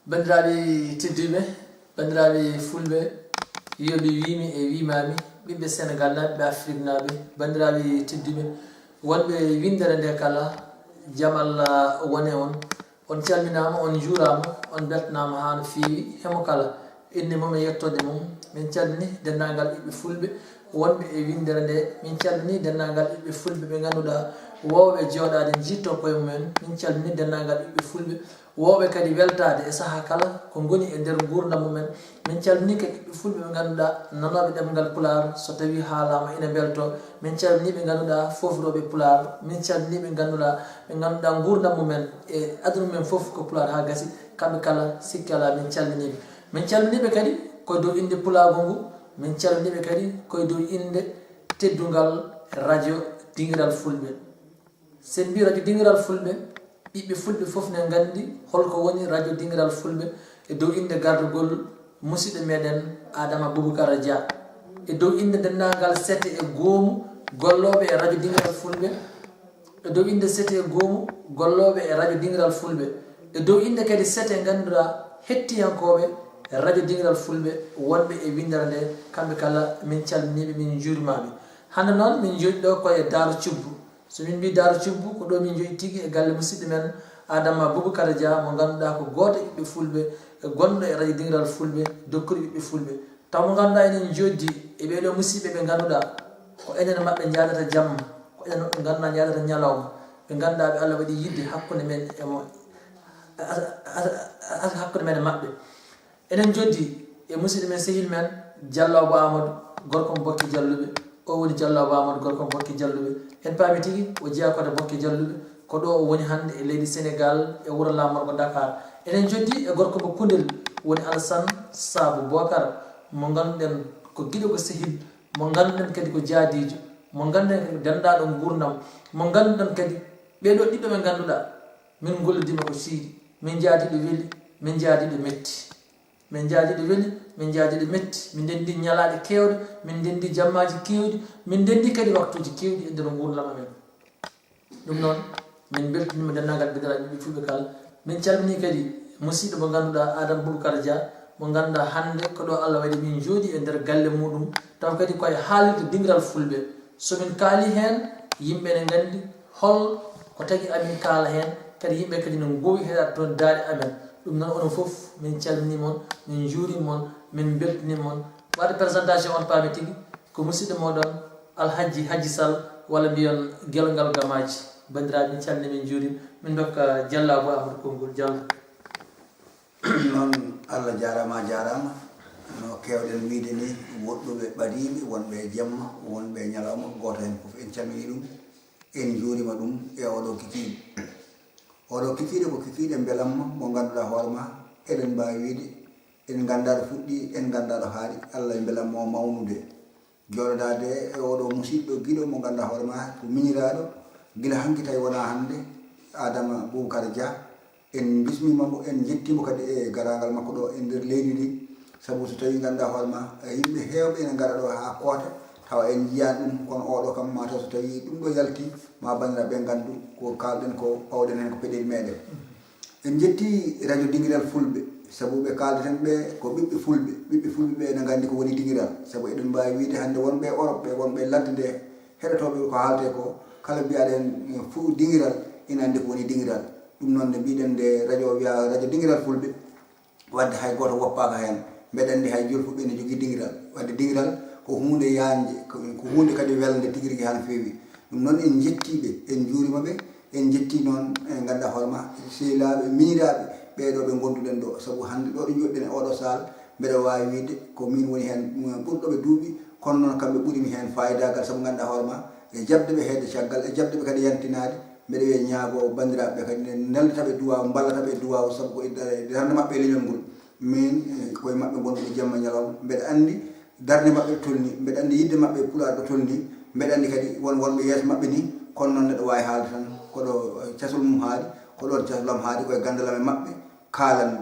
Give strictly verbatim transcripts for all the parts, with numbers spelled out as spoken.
Banndiraaɓe tedduɓe, banndiraaɓe fulɓe, wiyoɓe wiimi e wiimaami, ɓiɓɓe Senegal naaɓe, ɓiɓɓe Afrik naaɓe, banndiraaɓe tedduɓe, wonɓe winndere nde kala, jam Allah wone on. On calminaama, on njuuraama, on mbeltanaama haa no feewi, hemo kala. Innde mum e yettoode mum, min calmini denndaangal ɓiɓɓe fulɓe wonɓe e winndere nde. Min calmini denndaangal ɓiɓɓe fulɓe ɓe ngannduɗaa woowɓe jooɗaade njiitto koye mumen. Min calmini denndaangal ɓiɓɓe fulɓe woowɓe kadi weltaade e sahaa kala ko ngoni e nder nguurndam mumen. Min calmini kadi ɓiɓɓe fulɓe ɓe ngannduɗaa nanooɓe ɗemngal Pulaar, so tawii haalaama ina mbeltoo. Min calmini ɓe ngannduɗaa foofrooɓe Pulaar. Min calmini ɓe ngannduɗaa, ɓe ngannduɗaa nguurndam mumen e aduna mumen fof ko Pulaar haa gasi. Kamɓe kala, sikke alaa, min calminiiɓe. Min calminiiɓe kadi ko dow innde pulaagu ngu. Min calminiiɓe kadi ko e dow innde teddungal radio Dingiral Fulɓe. So en mbii radio Dingiral Fulɓe, ɓiɓɓe fulɓe fof ne nganndi holko woni radio Dingiral Fulɓe e dow innde gardagol musidɗo meɗen Adama Boubacar Dia. E dow innde denndaangal sete e goomu gollooɓe e radio Dingiral Fulɓe, e dow innde sete e goomu gollooɓe e radio Dingiral Fulɓe, e dow innde kadi sete ngannduɗaa hettiyankooɓe radio Dingiral Fulɓe wonɓe e winndere nde, kamɓe kala min calminiiɓe, min njuurimaɓe. Hannde noon min jooɗi ɗo ko e Daaro Cubbu. So min mbii Daaro Cubbu, ko ɗo min njoyi tigi e galle musidɗo men Adama Boubacar Dia, mo ngannduɗaa ko gooto e ɓiɓɓe fulɓe, e gonɗo e radio Dingiral Fulɓe, dokkuɗo ɓiɓɓe fulɓe. Taw mo ngannduɗaa enen jooɗdi e ɓee ɗoo musidɓe ɓe ngannduɗaa ko enen maɓɓe njaadata jamma, ko enen maɓɓe ngannduɗaa njaadata ñalawma, ɓe ngannduɗaa ɓe Allah waɗi yiɗde hakkunde men e mo, hakkunde men e maɓɓe. Enen jooɗdi e musidɗo men, sehil men, Jallo Abou Amadou, gorko mo Bokke Jalluɓe. O woni Jallo Abou Amadou, gorko mo Bokke Jalluɓe. En paami tigi, o jeyaa ko to Bokke Jalluɓe. Ko ɗo o woni hannde e leydi Senegal, e wuro laamorgo Dakar. Enen jooɗdi e gorko mo Kundel, woni Alassane Sabo Bokar, mo ngannduɗen ko giɗo, ko sehil, mo ngannduɗen kadi ko jaadiijo, mo ngannduɗen kadi ko denndaaɗo nguurndam, mo ngannduɗen kadi ɓee ɗoo ɗiɗo ɓe ngannduɗaa, min ngollodiima ko seydi, min njaadiiɗo weli, min njaadiiɗo metti. Min njaadiiɗo weli, min njaadiiɗo metti, min ndenndi ñalaaɗe keewɗe, min ndenndi jammaaji keewɗi, min ndenndi kadi waktuuji keewɗi e nder nguurndam amen. Ɗum noon, min mbeltiniima denndaangal banndiraaɓe ɓiɓɓe fulɓe kala. Min calminii kadi musiɗɗo mo ngannduɗaa, Adama Boubacar Dia, mo ngannduɗaa hannde ko ɗo Allah waɗi min njooɗii e nder galle muuɗum, taw kadi ko e haalirde dingiral fulɓe. So min kaalii heen, yimɓe ne nganndi hol ko tagi amin kaala heen, kadi yimɓe kadi no ngoowi heɗaade toon daande amen. Ɗum noon, onon fof, min calminii mon, min njuuriima mon, min mbeltaniima mon. Waɗde présentation on paami tigi, ko musiɗɗo mooɗon Alhajji Hajji Sall, walla mbiyon Gelongal Gamaaji. Banndiraaɓe, min calminii, min njuuriima, min ndokka Jallo Abou Amadou konngol. Jallo. Noon, Allah jaaraama, a jaaraama. No keewɗen wiyde ni, woɗɗuɓe ɓadiiɓe, wonɓe e jamma, wonɓe e ñalawma, gooto heen fof en calminii ɗum, en njuuriima ɗum e oɗo kikiiɗe. Oɗo kikiiɗe ko kikiiɗe mbelamma mo ngannduɗaa hoore ma, eɗen mbaawi wiyde, en nganndaa ɗo fuɗɗii, en nganndaa ɗo haaɗi, Allah e mbelamma o mawnude. Jooɗodaade e oɗo musiɗɗo giɗo mo ngannduɗaa hoore ma ko miñiraaɗo, gila hanki tawi wonaa hannde, Adama Boubacar Dia. En mbismiima mo, en njettii mo kadi e garaangal makko ɗo e nder leydi ndi. Sabu so tawii ngannduɗaa hoore ma, e yimɓe heewɓe ene ngara ɗo haa koota, tawa en njiyaani ɗum, kono oɗo kam, mataw so tawii ɗum ɗo yaltii, ma banndiraaɓe ɓe nganndu ko kaalɗen ko, pawɗen heen ko peɗeeli meɗen. En njettii radio Dingiral Fulɓe, sabu ɓe kaaldaten ɓe ko ɓiɓɓe fulɓe. Ɓiɓɓe fulɓe ɓe ene nganndi ko woni dingiral, sabu eɗen mbaawi wiyde hannde wonɓe e Europe ɓe, wonɓe e ladde nde, heɗotooɓe ko haaletee ko, kala mbiyaaɗo heen fu dingiral, ina anndi ko woni dingiral. Ɗum noon, nde mbiɗen nde radio o wiyaa radio Dingiral Fulɓe, wadde hay gooto woppaaka heen. Mbeɗa anndi hay jolfuɓe ene njogii dingiral. Wadde dingiral ko huunde yaajnde, ko huunde kadi welnde tigi rigi haa no feewi. Ɗum noon, en njettii ɓe, en njuuriima ɓe, en njettii noon, en nganndaa hoore ma, sehilaaɓe, miñiraaɓe, ɓee ɗoo ɓe ngonduɗen ɗoo. Sabu hannde ɗoo ɗo njoɗɗen e ooɗoo saal, mbeɗa waawi wiyde ko miin woni heen ɓurɗo ɓe duuɓi, kono noon kamɓe ɓuri mi heen faayidaagal, sabu nganndaa hoore ma, e jaɓde ɓe heedde caggal, e jaɓde ɓe kadi yantinaade, mbeɗa wiya ñaagoowo banndiraaɓe ɓe kadi nde neldata ɓe duwaaw, mballata ɓe e duwaaw, sabu ko e darnde maɓɓe e leñol ngol. Miin, eh, koye maɓɓe ngonmi jamma ñalawma. Mbeɗa anndi darnde maɓɓe ɗo tolni, mbeɗa anndi yiɗde maɓɓe e Pulaar ɗo tolni, mbeɗa anndi kadi won wonɓe yeeso maɓɓe ni, kono noon neɗɗo waawi haalde tan, ko ɗo, eh, casol mum haaɗi, ko ɗoon casol am haaɗi, koye ganndal am e maɓɓe kaalanmi.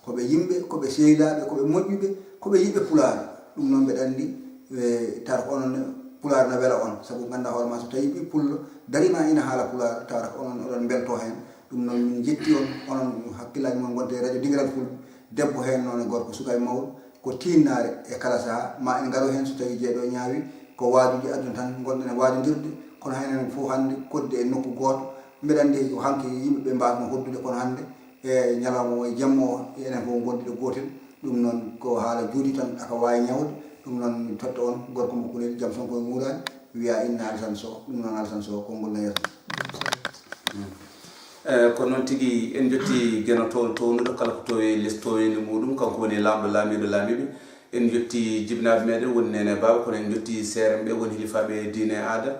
Ko ɓe yimɓe, ko ɓe sehilaaɓe, ko ɓe moƴƴuɓe, ko ɓe yiɗɓe Pulaar. Ɗum noon mbeɗa anndi, eh, tawata ko onon Pulaar na wela on, sabu nganndaa hoore ma so tawii ɓii pullo dariima ina haala Pulaar, tawata ko onon oɗon mbeltoo heen. Ɗum noon min njettii on, onon hakkillaaji mon ngonta e radio Dingiral Fulɓe. Debbo heen noon e gorko, suka e mawɗo, ko tiinnaare e kala sahaa. Ma en ngaro heen so tawii jeeɗo ñaawi, ko waajuuji aduna tan ngonɗen e waajundirde, kono heen heen fof hannde koɗdi e nokku gooto. Mbeɗa anndi ko hanki yimɓe ɓe mbaasno hoddude, kono hannde e ñalawma o e jamma o, enen fof ngonduɗo gootel. Ɗum noon ko haala juuɗi tan, aka waawi ñawde. Ɗum noon mi totta on, gorko mo Kulel, jam tan koye nguurani, wiya inna Alasan Sow. Ɗum noon Alasan Sow, konngol no yeeso. Eh, ko noon tigi, en njetti Geno toon townuɗo, kala ko towi les towinde muɗum, kanko woni laamɗo laamiiɗo laamiiɓe. En njetti jibinaaɓe meɗen woni nene e baaba, kono en njetti seerenɓe woni hilifaaɓe diine e aada.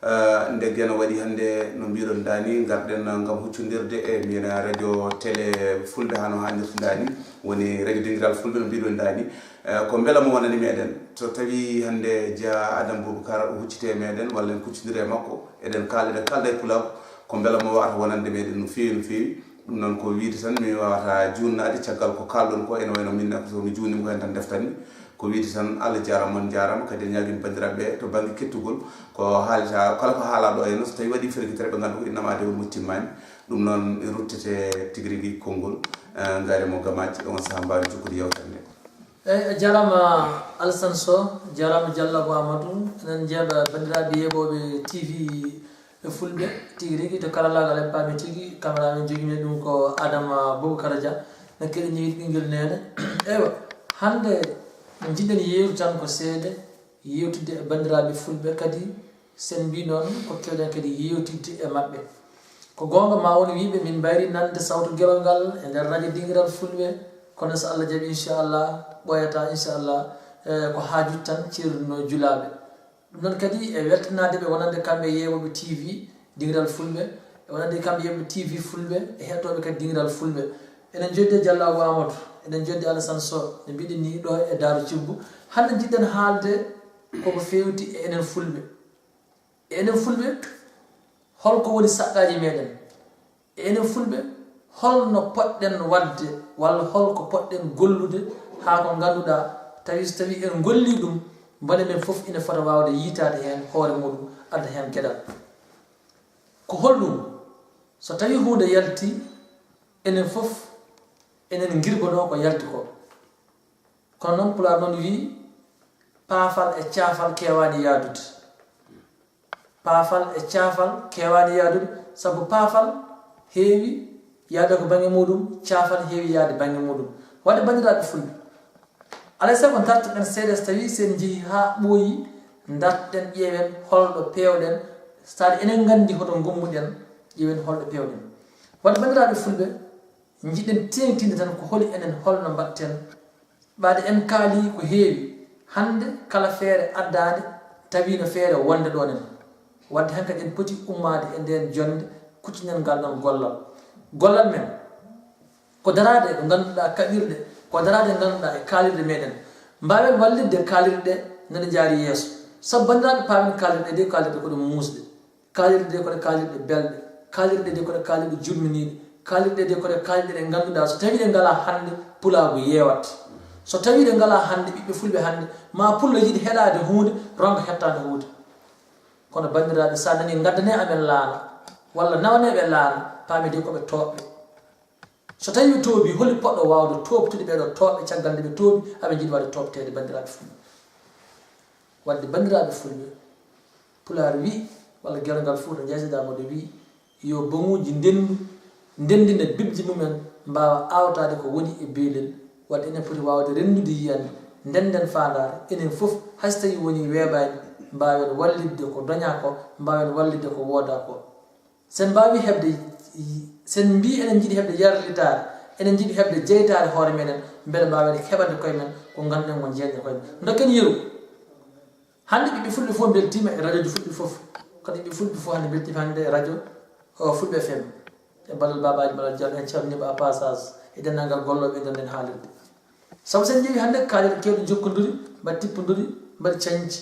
Eh, nde Geno waɗi hannde, no mbiɗon dani, ngarɗen ngam huccondirde e mbiyen radio télé fulɓe, hano hannirta dani, woni radio dingiral fulɓe, no mbiɗon dani. Eh, ko mbela mo wonani meɗen, so tawi hannde jeya Adam Boubacar o huccite e meɗen, walla en kuccondire e makko, eɗen kaala, eɗen kalda e pulaagu, ko mbela mo wawata wonande meɗen no feewi, no feewi. Ɗum noon ko wiide tan, mi wawata juunnaade caggal ko kalɗon ko, ene wayno min ko so mi juunima ko hen tan deftanmi. Ko wiide tan, Allah jaarama, on jaarama, kadi en ñaagima banndiraaɓe to bannge kettugol, ko haalita, kala ko haala ɗo henno, so tawi waɗi fergitere, ɓe ngannda ko innama de on mo timmani. Ɗum noon ruttete tigi rigi konngol, eh, ngaari mo gamaaji, on saha mbaawi jokkude yewtere nde. Eyyi, a jaaraama Alassane Sow, jaaraama Diallo Abou Amadou. Eɗen njeeɓa banndiraaɓe yeeɓooɓe T V e Fulɓe tigi rigi to karallaagal en paami tigi, kamera men jogii men ɗum ko Adama Boubacar Dia. No keɗen yeewti ɓinngel neene. Eywa, hannde njiɗen yeewtu tan ko seeɗa, yeewtidde e banndiraaɓe Fulɓe kadi, sen mbii noon ko keewɗen kadi yeewtidde e maɓɓe. Ko goonga, ma won wiyɓe min mbayri nande sawtu gelol ngal e nder radio dingiral Fulɓe, kono so Allah jaɓi inchallah ɓooyataa inchallah. Eh, ko haa juuti tan ceerno julaaɓe. Ɗum noon kadi e weltanaade ɓe wonande kamɓe yeewooɓe T V dingiral Fulɓe, e wonande kamɓe yeewɓe T V Fulɓe e heɗotooɓe kadi dingiral Fulɓe. Eɗen njoɗdi e Diallo Abou Amadou, eɗen njoɗdi Alassane Sow, no mbiɗen ni ɗo e Daaru Cubbu. Hannde njiɗɗen haalde koko feewti e enen Fulɓe. E enen Fulɓe, holko woni saqqaaji meɗen? E enen Fulɓe, holno poɗɗen waɗde walla holko poɗɗen gollude haa ko ngannduɗaa, tawi so tawi en gollii ɗum, mbone men fof ina fota waawde yiytaade heen hoore muɗum, adda heen geɗal. Ko holɗum? So tawi huunde yalti, enen fof enen ngirbono ko yalti ko. Kono noon pulaar noon wii, paafal e caafal keewaani yaadude. Paafal e caafal keewaani yaadude, sabu paafal heewi yaade ko bannge muɗum, caafal heewi yaade bannge muɗum. Waɗde banndiraaɓe Fulɓe, alay sago ndartoɗen seeɗa, so tawii sen njehii haa ɓooyi, ndartoɗen ƴeewen holɗo peewɗen, saɗa enen nganndi hoto ngummuɗen, ƴeewen holɗo peewɗen. Waɗde banndiraaɓe Fulɓe, njiɗen teeŋtinde tan ko holi enen, holno mbaɗten. Ɓaade en kaalii ko heewi, hannde kala feere addaande tawiino feere wonde ɗo nen. Waɗde hankadi en poti ummaade e ndeen jonnde, kuccinen ngal ɗoon gollal. Gollal men ko daraade e ko ngannduɗaa kaɓirɗe, ko daraade e ngannduɗaa e kaalirɗe meɗen. Mbaawen wallitde kaalirɗe ɗe no ɗe njaari yeeso. Sabu banndiraaɓe, paamen kaalirɗe ɗe, kaalirɗe ko ɗe muusɗe. Kaalirɗe ɗe ko ɗe kaalirɗe belɗe, kaalirɗe ɗe ko ɗe kaalirɗe jurminiiɗe, kaalirɗe ɗe ko ɗe kaalirɗe ɗe ngannduɗaa so tawii ɗe ngalaa hannde pulaagu yeewat. So tawii ɗe ngalaa hannde ɓiɓɓe Fulɓe hannde ma pullo yiɗ heɗaade huunde ronka hettaade huunde. Kono banndiraaɓe, so a nanii ngaddane amen laana walla nawane ɓe laana, paamee de ko ɓe tooɓɓe. So tawii ɓe tooɓii, holi poɗɗo waawde tooɓtude ɓee ɗoo tooɓɓe caggal nde ɓe tooɓi, aɓe njiɗi waɗde tooɓteede banndiraaɓe Fulɓe? Waɗde banndiraaɓe Fulɓe, Pulaar wii, walla Gelongal Fuuta Njaay Seydi Aamadu wii, yo boŋuuji ndenndu, ndenndina bibji mumen, mbaawa aawtaade ko woni e beelel. Waɗde enen poti waawde renndude yiyannde, ndennden faandaare, enen fof, hay so tawii wonii weeɓaani, mbaawen wallitde ko doñaa ko, mbaawen wallitde ko woodaa ko. Sen mbaawi heɓde, sen mbii eɗen njiɗi heɓde yarlitaare, eɗen njiɗi heɓde jeytaare hoore meɗen, mbele mbaawen heɓande koye men ko ngannduɗen ko jeeyɗen koye men. Ndokken yeru. Hannde ɓiɓɓe Fulɓe fof mbeltiima e radio ji Fulɓe fof. Kadi ɓiɓɓe Fulɓe fof hannde mbeltiima hannde e radio o Fulɓe F M. E ballal Baaba Alhaji Malal Diallo, en calminiiɓe à passage e denndaangal gollooɓe e nder nden haalirde. Sabu sen njeewi hannde kaalirɗe keewɗe njokkondiri, mbaɗi tippondiri, mbaɗi cañci.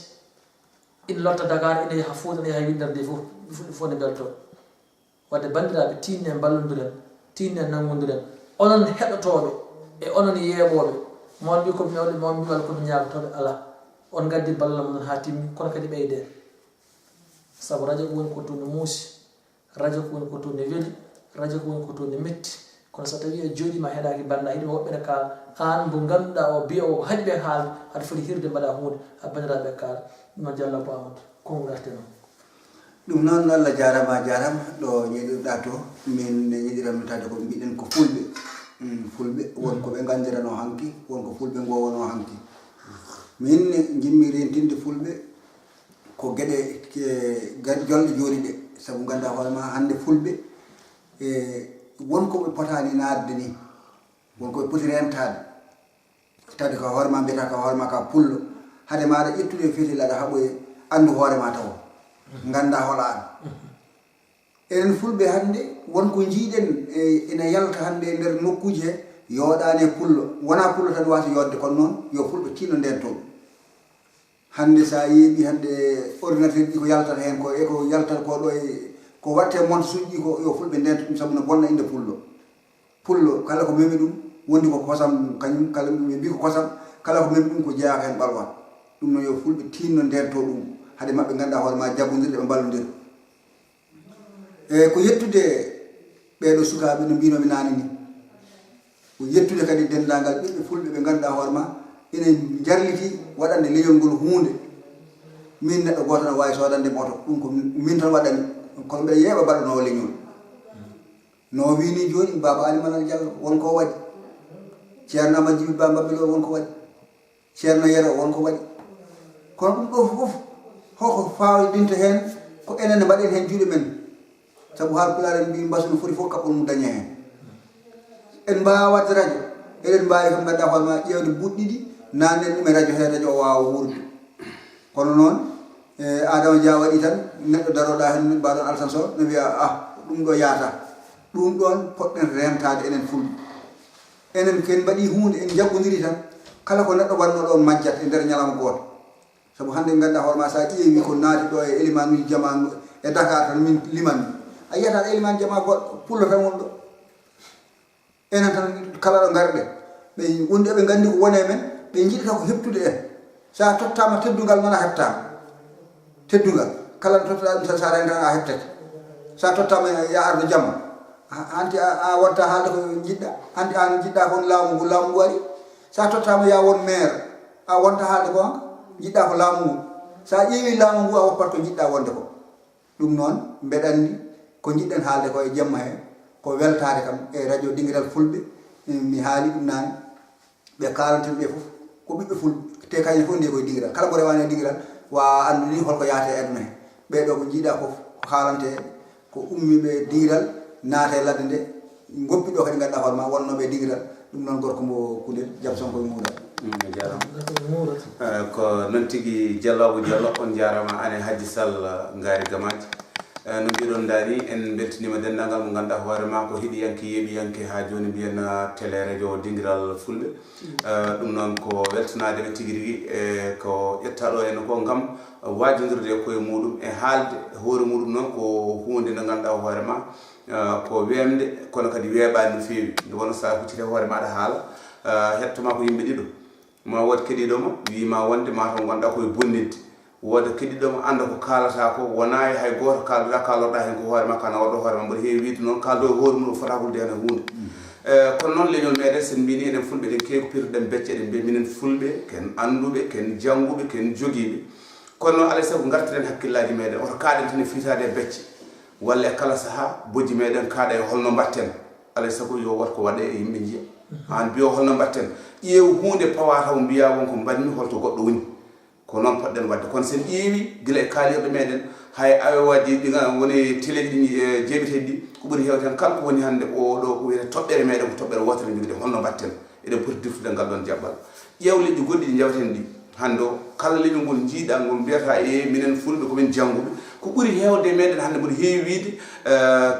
Ina lotta Dakar, ina yaha Fuuta, ina yaha winndere nde fof, ɓiɓɓe Fulɓe fof ne mbeltoo. Waɗde banndiraaɓe, tiinnee mballondiren, tiinnee nanngondiren. Onon heɗotooɓe e onon yeeɓooɓe, mo on mbii ko mi nawɗo, mo on mbii walla ko mi ñaagotooɓe, alaa. On ngaddi ballal mon haa timmi, kono kadi ɓeydee. Sabu radio ko woni ko toon ne muusi, radio ko woni ko toon ne weli, radio ko woni ko toon ne metti. Kono so tawii a jooɗiima a heɗaaki bannda, hiɗo woɓɓe ne kaala, aan mbo ngannduɗaa o biya o ko haɗi ɓe haalde, aɗa foti hirde mbaɗa huunde, a banndiraaɓe kaala. Ɗum noon Jallo Abou Amadou, ko ngarten o. Ɗum noon, Allah jaaraama, a jaaraama ɗo ñeɗirɗaa to. Min ñeɗiran notade ko mbiɗen ko fulɓe. Mm, fulɓe, won ko ɓe nganndiranoo hanki, won ko fulɓe ngoowonoo hanki. Min njimmi rentinde fulɓe ko geɗe ke- ga- jolɗe jooɗi ɗe. Sabu nganndaa hoore ma hannde fulɓe, e, won ko ɓe potaani naatde ni, won ko ɓe poti rentaade. Tawde ka hoore ma mbiyata ka hoore ma ka pullo. Hade maɗa ƴettude fetel aɗa haɓoye anndu hoore ma taw. Ngannda hola an. Enen fulɓe hannde won ko njiiɗen e ina yalta hannde e nder nokkuuji he yooɗaani e pullo. Wona pullo tan waasa yooɗde kono noon yo fulɓe tinno ndento ɗum. Hannde sa yeeɓi hannde ordinateur ji ko yaltata heen ko e ko yaltata ko ɗo e ko watte monte suuji ɗi ko yo fulɓe ndento ɗum sabu no bonna innde pullo. Pullo kala ko memi ɗum wondi ko kosam kañum kala ɓe mbi ko kosam kala ko memi ɗum ko jeyaaka heen ɓalwal. Ɗum noon yo fulɓe tinno ndento ɗum hade maɓɓe ngannda hoore ma jaggondirde ɓe mballondira. E ko yettude ɓeeɗo sukaaɓe no mbinomi naane ni. Ko yettude kadi denndaangal ɓiɓɓe fulɓe ɓe ngannduɗaa hoore ma ina njarliti waɗande leñol ngol huunde. Min neɗɗo gooto no waawi soodande mi oto ɗum ko min tan waɗani kono mbeɗa yeeɓa mbaɗanoowo leñol. No o wii ni jooni Baaba Ali Malal Jallo won ko waɗi. Ceerno Amadou Djiby Ba Mbaɓɓe Lo won ko waɗi. Ceerno Yero won ko waɗi. Kono ɗum ɗo fof hoko fawidinta heen ko enen ne mbaɗen heen juuɗe men. Sabu haal pulaar en mbi mbasu no foti fof kaɓɓol mum daña heen. En mbaawa waɗde radio eɗen mbaawi kam ngannduɗaa hoore ma ƴeewde buuɗi ɗiɗi nannen ɗum e radio he radio o waawa wuurde. Kono noon e Adama Dia waɗi tan neɗɗo daroɗa heen mbaɗon Alsan Sow no wiya ah ɗum ɗo yaata. Ɗum ɗoon poɗɗen rentaade enen fulɓe. Enen ken mbaɗi huunde en jaggodiri tan kala ko neɗɗo waɗno ɗoon majjat e nder ñalawma gooto. Sabu hannde ngannduɗaa hoore ma sa ƴeewi ko naati ɗo e elimanuji jama e Dakar tan min limanmi a yiyata eliman jama goɗɗo pullo tan won ɗo. Enen tan kala ɗo ngarɗe ɓe wondi eɓe nganndi ko wone men ɓe njiɗata ko heɓtude en. Sa tottama teddungal noon a heɓtama teddungal kala no tottata ɗum sa rentama a heɓtete. Sa tottama ya ardo jamma hanti a wonta haalde ko jiɗɗa hanti an jiɗɗa kon laamu ngu laamu ngu ari. Sa tottama ya won maire a wonta haalde ko hanka jiɗɗa ko laamu ngu. Sa ƴeewi laamu ngu a woppat ko jiɗɗa wonde ko. Ɗum noon mbeɗa anndi ko njiɗɗen haalde ko e jemma he ko weltaade kam e radio dingiral fulɓe. Mi haali ɗum naane ɓe kaalanten ɓe fof ko ɓiɓɓe fulɓe te kañum fof nde koye dingiral kala mbo rewaani e dingiral wawa anndu ni holko yaate e aduna he. Ɓeɗo ko jiiɗa fof ko haalante ko ummiɓe dingiral naata e ladde nde goppi ɗo kadi ngannduɗaa hoore ma wonnooɓe e dingiral. Ɗum noon gorko mbo kundel jam sonko e muudal. Ko noon tigi Jallo Abou Jallo on njaaraama aan e Hajji Sall ngaari gamaaji. No mbiɗon ndaa ni en mbeltiniima denndaangal mo ngannduɗaa hoore maa ko heɗiyanke yeeɓiyanke haa jooni mbiyen tele radio dingiral fulɓe. Ɗum noon ko weltanaadeɓe tigi rigi e ko ƴettaɗo en ko ngam waajondirde e koye muuɗum e haalde hoore muuɗum noon ko huunde nde ngannduɗaa hoore maa ko weemde kono kadi weeɓaani no feewi nde wonno so a hucciti e hoore maaɗa haala hettoma ko yimɓe ɗiɗo ma wood keɗiɗoma wiima wonde mataw ngonɗa koye bonnidde wooda keɗiɗoma annda ko kaalata ko wona e hay gooto kaalduɗa kaalorɗa heen ko hoore ma kana waɗɗo hoore ma mboɗo heewi wiide noon kaaldo e hoore mum o fota hulde heen e huunde. Kono noon leñol meɗen sen mbini eɗen fulɓe eɗen keewi ko pirtoɗen becce eɗen mbiya minen fulɓe ken annduɓe ken jannguɓe ken jogiiɓe. Kono noon alay sago ngartiren hakkillaji meɗen oto kaaɗen tan e fiitaade e becce walla e kala saha bojji meɗen kaaɗa e holno mbatten. Alay sago yo wat ko waɗe e yimɓe njiya an mbiyo holno mbatten ƴeew hunde pawa taw mbiya won ko mbaɗmi holto goɗɗo woni. Ko noon poɗɗen waɗde kono sen ƴeewi gila e kaalirɗe meɗen hay awewaji ɗi woni teleji ɗi jeeɓeteɗi ɗi ko ɓuri hewde hen kala ko woni hannde oɗo ko wiyete toɓɓere meɗen ko toɓɓere wotere joguiɗen holno mbatten. Eɗen poti diftude ngal ɗon jaɓɓal ƴeew leƴƴi goɗɗi ɗi njawten ɗi hannde o kala leñol ngol jiiɗa ngol mbiyata e minen fulɓe komin jannguɓe ko ɓuri heewde e meɗen hannde mboɗo heewi wiide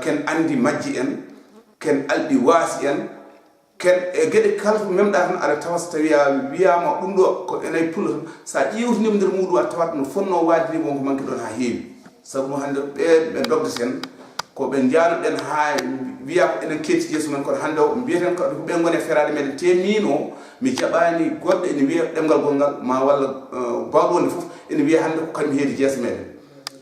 ken anndi majji en ken alɗi waasi en ken e geɗe kala ko memɗa tan aɗa tawa so tawi a wiyama ɗum ɗo ko enay pullo tan sa ƴewtinima nder muɗum aɗa tawat no fonno waade ni wonko manque ɗon ha heewi. Sabu ɗum hannde ɓe ɓe dogdeten ko ɓe njanoɗen haa wiya ko enen ketti yeeso men kono hannde o mbiyeten ko ɓe ngoni e feraade meɗen te min o mi jaɓani goɗɗo ene wiya ɗemngal gonngal ma walla bawɗo wonde fof ene wiya hannde ko kañum heedi jeeso meɗen.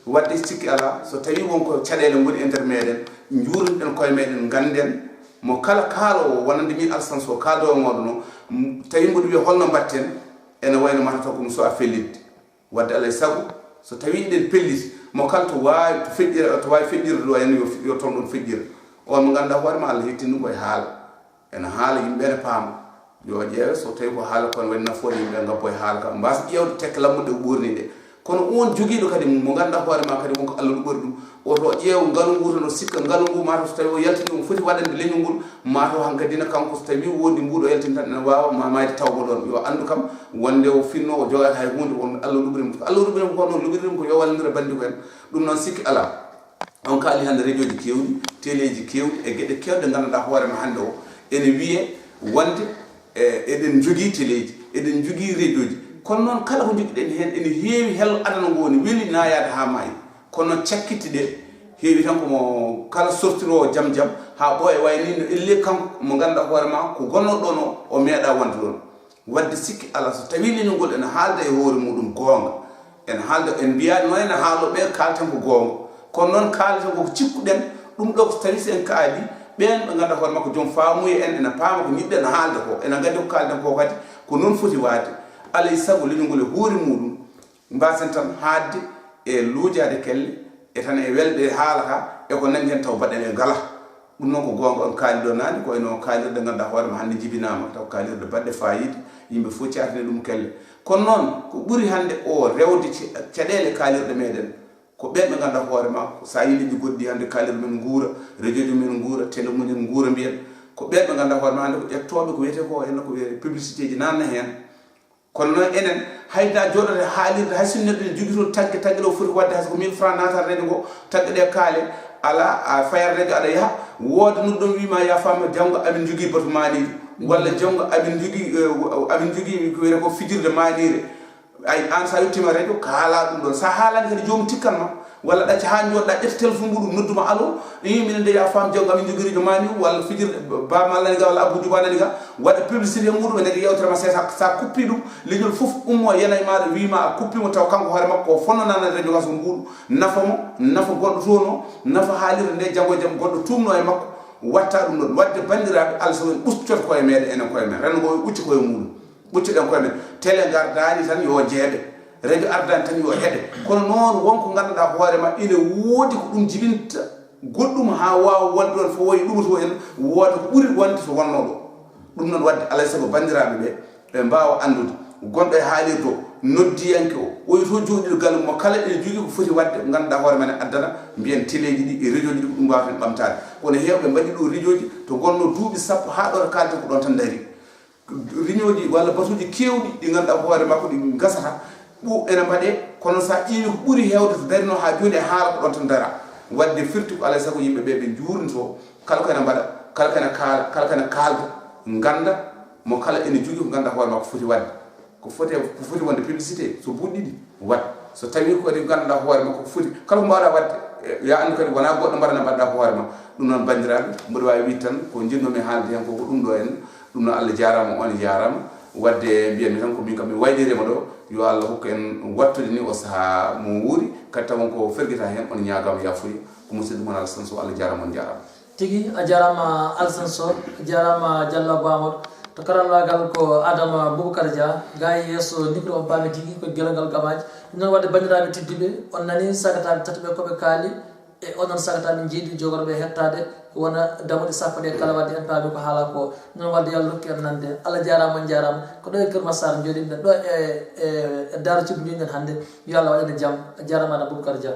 Wadde sikki ala so tawi won ko caɗele ngoni e nder meɗen njuurnoɗen koye meɗen ngannden Mo kala kaaloowo wonande min Alassane Sow, kaaldoowo mooɗo no, m-, tawi mboɗo wiya holno mbaɗten, ene wayno mataw ko ɗum so a fellitde. Wadde alay sago, so tawi eɗen pelliti, mo kala to waawi, to feƴƴira, to waawi feƴƴirde ɗo, en yo, yo toon ɗon feƴƴira. On mo ngannduɗaa hoore ma, Allah hettini ɗum ko e haala. Ene haala, yimɓe ene paama. Yo ƴeewe, so tawi ko haala kon waɗi nafoore, yimɓe ngabbo e haala ka. Mbasa ƴeewde tekke lammuɗe o ɓoorni ɗe. Kono on jogiiɗo kadi mo ngannduɗaa hoore ma kadi wonko Allah luɓori ɗum. O to ƴeewa ngalu ngu tan, o sikka ngalu ngu mataw so tawi o yaltini, omo foti waɗande leñol ngol, mataw hankadi ne kanko so tawi woodi mbuuɗo o yaltini tan ene waawa ma mayde taw mo ɗon. Yo anndu kam wonde o finno, o jogaaki hay huunde, won Allah luɓori mo. Ko Allah luɓori mo ko noon, luɓiri ɗum ko yo wallondir e banndiiko en. Ɗum noon sikki alaa. On kaali hannde radiooji keewɗi, teleeji keewɗi e geɗe keewɗe ngannduɗaa hoore ma hannde o ene wiyee wonde, e, eɗen njogii teleeji, eɗen njogii radiooji. Kono noon kala ko njogiɗen heen ene heewi, hel adana ngo ne weli naayaade haa maayi. Kono noon cakkitte ɗe heewi tan ko mo kala sortiroowo jam jam haa ɓooya, wayi ni no elle kanko mo ngannduɗaa hoore ma ko gonnoo ɗoon o, o meeɗaa wonde ɗoon. Wadde sikki alaa, so tawii leñol ngol ene haalda e hoore muɗum goonga, ene haalda, en mbiyaani noon ene haaloo ɓe kaalten ko goonga, kono noon kaalten ko ko cikkuɗen ɗum ɗo, ko so tawii so en kaalii, ɓeen ɓe ngannduɗaa hoore makko joom faamuya en ene paama ko njiɗɗen haalde ko, ene nganndi ko kaalten ko kadi ko noon foti waade. Alay sago leñol ngol e hoore muɗum, mbasen tan haaɗde e luujaade kelle, e tan e welde e haala ka, e ko nanndi heen taw baɗɗen e ngala. Ɗum noon ko goonga on kaali ɗo naane, ko eno kaalirɗe ngannduɗaa hoore ma hannde jibinaama, taw kaalirɗe baɗɗe faayiida, yimɓe fof caatini ɗum kelle. Kono noon, ko ɓuri hannde o rewde ce-, caɗeele kaalirɗe meɗen, ko ɓeen ɓe ngannduɗaa hoore ma, ko so a yii leƴƴi goɗɗi hannde kaalirɗe men nguura, radiooji men nguura, télé mumen nguura mbiyen, ko ɓeen ɓe ngannduɗaa hoore ma hannde ko ƴettooɓe ko wiyetee ko, henno ko wiyetee publicité ji nanna heen. Kono noon enen, hay so a jooɗoto e haalirde, hay so neɗɗo ene jogii toon tagge, tagge ɗo foti waɗde hay so ko mille francs naata radio ngo, tagge ɗe kaale, alaa, a fayat radio aɗa yaha, wooda nodduɗo wiima ya faama janngo amin njogii batu maaniiɗo, walla janngo amin njogii, eh, amin njogii ko wiyetee ko fijirde maaniire. Ay, aan so a yottiima radio, kaalaa ɗum ɗoon. So a haalaani kadi joomum tikkan ma. Walla ɗacca haa njooɗoɗaa, ƴetta téléphone muɗum, noddu ma, allo, ii, minen de ya faam janngo amin njogii radio maani walla fijirde Ba Malla nani ga walla Abou Djouba nani ga, waɗa publicité muɗum, ene yewtere ma seeɗa, so a kuppii ɗum, leñol fof ummo yana e maaɗa, wii ma a kuppii mo, taw kanko hoore makko o fonnanaani radio ga so mbuuɗu, nafa mo, nafa gonɗo toon o, nafa haalirde nde, janngo e jam goɗɗo tuumno e makko, watta ɗum ɗoon. Waɗde banndiraaɓe, Allah sago en ɓuccot koye meɗen enen koye men, renndo ngo yo ɓuccu koye muɗum. Ɓuccuɗen koye men, télé ngardaani tan yo jeeɓe, radio ardaani tan yo heɗe. Kono noon won ko ngannduɗaa hoore ma ina woodi ko ɗum jibinta goɗɗum haa waawa wonde ɗoon fof wayi ɗum to en wooda ko ɓuri wonde so wonnoo ɗo. Ɗum noon waɗde alay sago banndiraaɓe ɓe, ɓe mbaawa anndude. Gonɗo e haalirde o, noddiyanke o, oyi to jooɗiiɗo galle mo kala ene jogii ko foti waɗde, ngannduɗaa hoore ma ne addana, mbiyen teleeji ɗi e radiooji ɗi ko ɗum mbaawten ɓamtaade. Kono heewɓe mbaɗi ɗo radiooji to ngonnoo duuɓi sappo haa ɗo to kaalten ko ɗoon tan ndarii. Riñooji walla batuuji keewɗi ɗi ngannduɗaa hoore makko ɗi ngasata, ɓu-, ene mbaɗee, kono so a ƴeewi ko ɓuri heewde to darinoo haa jooni e haala ko ɗoon tan dara. Waɗde firti ko alaa e sago yimɓe ɓe ɓe njuurnitoo, kala ko ene mbaɗa, kala ko ene kaala, kala ko ene kaalda, ngannda mo kala ene jogii ko ngannduɗaa hoore makko foti waɗde. Ko foti, ko foti wonde publicité, so buuɗi ɗiɗi, waɗ. So tawii ko kadi ngannduɗaa hoore makko ko foti, kala ko mbaawɗaa waɗde, eh, yo a anndu kadi wonaa goɗɗo mbaɗana mbaɗɗaa ko hoore ma. Ɗum noon, banndiraaɓe, mboɗo waawi wiide tan ko njiɗnoo-mi haalde heen ko, ko ɗum ɗo en. Ɗum noon, Allah jaaraama, on jaaraama. Waɗde mbiyan-mi tan ko min kam mi wayniriima ɗo, yo Allah hokku en waɗtude ni o sahaa mo wuuri, kadi taw won ko fergita heen, on ñaagaama yaafuya. Ko musidɗo mon Alassane Sow, Allah jaaraama, on jaaraama. Tigi, a jaaraama Alassane Sow, a jaaraama Diallo Ba Amadou. To karallaagal ko Adama Boubacar Dia, gaa e yeeso micro on paami tigi ko Gelongal Gamaaji. Ɗum noon waɗde banndiraaɓe tedduɓe, on nanii sagataaɓe tati ɓe ko ɓe kaali, e onon sagataaɓe njeeɗiɗo jogorɓe hettaade, wona dammuɗe sappo ɗe kala waɗde en paami ko haalaa ko. Ɗum noon waɗde yo Allah rokku en nande. Allah jaaraama, on jaaraama. Ko ɗo e Kër Massar njooɗiɗen ɗo e, e, e Daara Cubbu njooɗiɗen hannde. Yo Allah waɗ en jam. A jaaraama Adama Boubacar Dia.